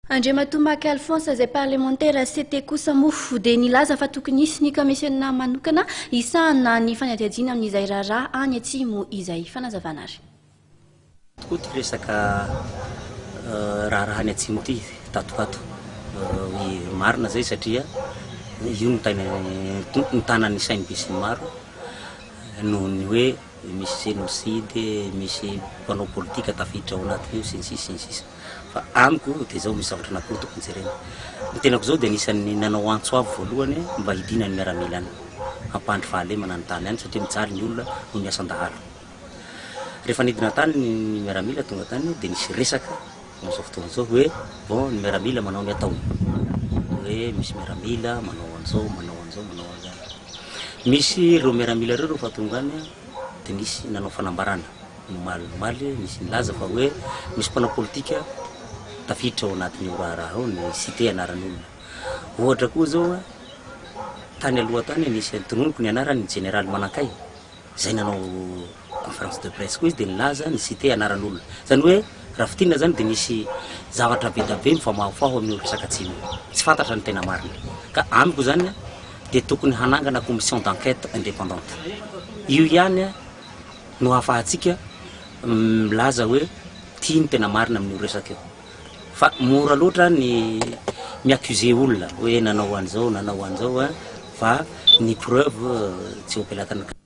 Andriamatoa Maka Alphonse izay parlemantera CT kosa moa dia nilaza fa tokony hisy ny kaomisiona manokana hisahana ny fanadihadiana amin'izay raharaha any atsimo izay. Fanazavana ary. Tokoa ity resaka raharaha any atsimo ity tato ho ato. Marina izay satria io no mitana ny sain'ny besinimaro noho ny hoe misy génocide, misy mpanao politika tafiditra ao anatin'io sy ny sisa sy ny sisa. Fa amiko dia izao misy zavatra anankiroa tokony jerena. Ny tenako izao dia anisan'ny nanao antso avo voalohany mba hidinan'ny miaramila any, hampandry fahalemana ny tany any satria mijaly ny olona noho ny asan-dahalo. Rehefa nidina tany ny miaramila tonga tany dia nisy resaka amin'izao fotoana izao hoe bon ny miaramila manao ny ataony, hoe misy miaramila manao an'izao, manao an'izao, manao an'izany. Misy ireo miaramila ireo rehefa tonga any dia nisy nanao fanambarana omaly omaly, nisy nilaza fa hoe misy mpanao politika tafiditra ao anatin'io raharaha ao, ny cité anaran'olona. Ohatra koa izao tany aloha tany nisy tononiko ny anarany jeneraly Manankay. Izay nanao conférence de presse koa izy dia nilaza ny cité anaran'olona. Izany hoe raha fintinina izany dia nisy zavatra be dia be mifamahofaho amin'io resaka atsimo io. Tsy fantatra ny tena marina. Ka amiko izany dia tokony hanangana commission d'enquête indépendante. Io ihany no ahafahantsika milaza hoe ity no tena marina amin'io resaka io. Fa mora loatra ny mi-accuser olona hoe nanao an'izao, nanao an'izao fa ny preuve tsy eo am-pelatanana.